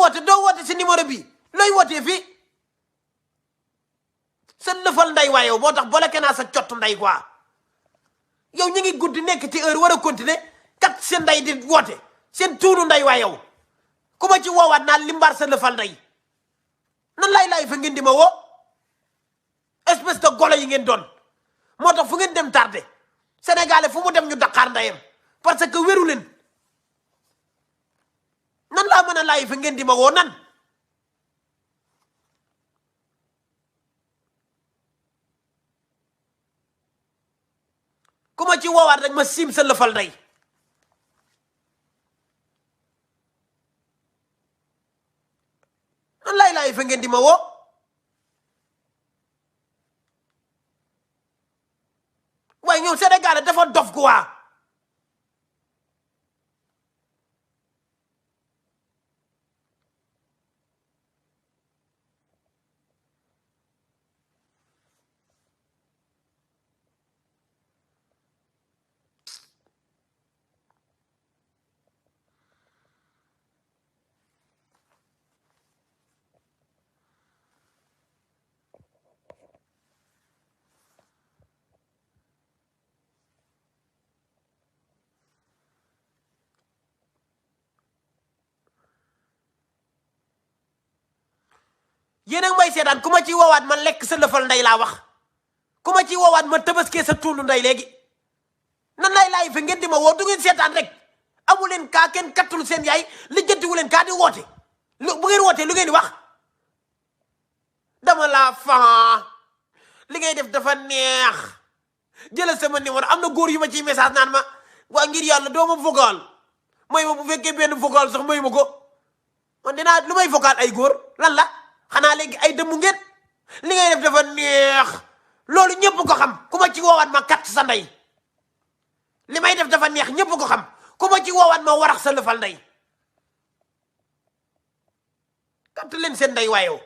woote doo woote si numéro bi looy wootee fii sa lëfal nday waa yow moo tax boleke naa sa cott nday quoi yow ñu ngi guddi nekk ci heure war a continuer kat seen nday di woote seen tuunu nday waa yow ku ma ci woowaat naa limbaar sa lëfal nday nan laay fa ngeen di ma woo espèce de golo yi ngeen doon moo tax fu ngeen dem tardé sénégalais fu mu dem ñu daqaar ndayam parce que wéru leen nan laa mën a laay fa ngeen di ma woo nan ku ma ci woowaat rek ma siim sa lëfal nday nan laay fa ngeen di ma woo waaye ñoom Sénégal dafa dof ku waa yéen a ngi may seetaan ku ma ciy woowaat ma lekk sa lëfal nday laa wax ku ma ciy woowaat ma tabaskee sa tuunu nday léegi nan laay fa ngeen di ma woo du ngeen seetaan rek amu leen kaa kenn kattul seen yaay lijjantiwu leen kaa di woote bu ngeen wootee lu ngeen di wax dama laa fan li ngay def dafa neex jëlal sama numéro am na góor yu ma ciy message naan ma waa ngir yàlla doo ma vocal may ma bu fekkee benn vocal sax may ma ko man dinaa lu may vocal ay góor lan la xanaa léegi ay dëmmu ngeen li ngay def dafa neex loolu ñëpp ko xam ku ma ci woowaat ma kat sa ndey li may def dafa neex ñëpp ko xam ku ma ci woowaat ma warax sa lëfal ndey kat leen seen ndey waayow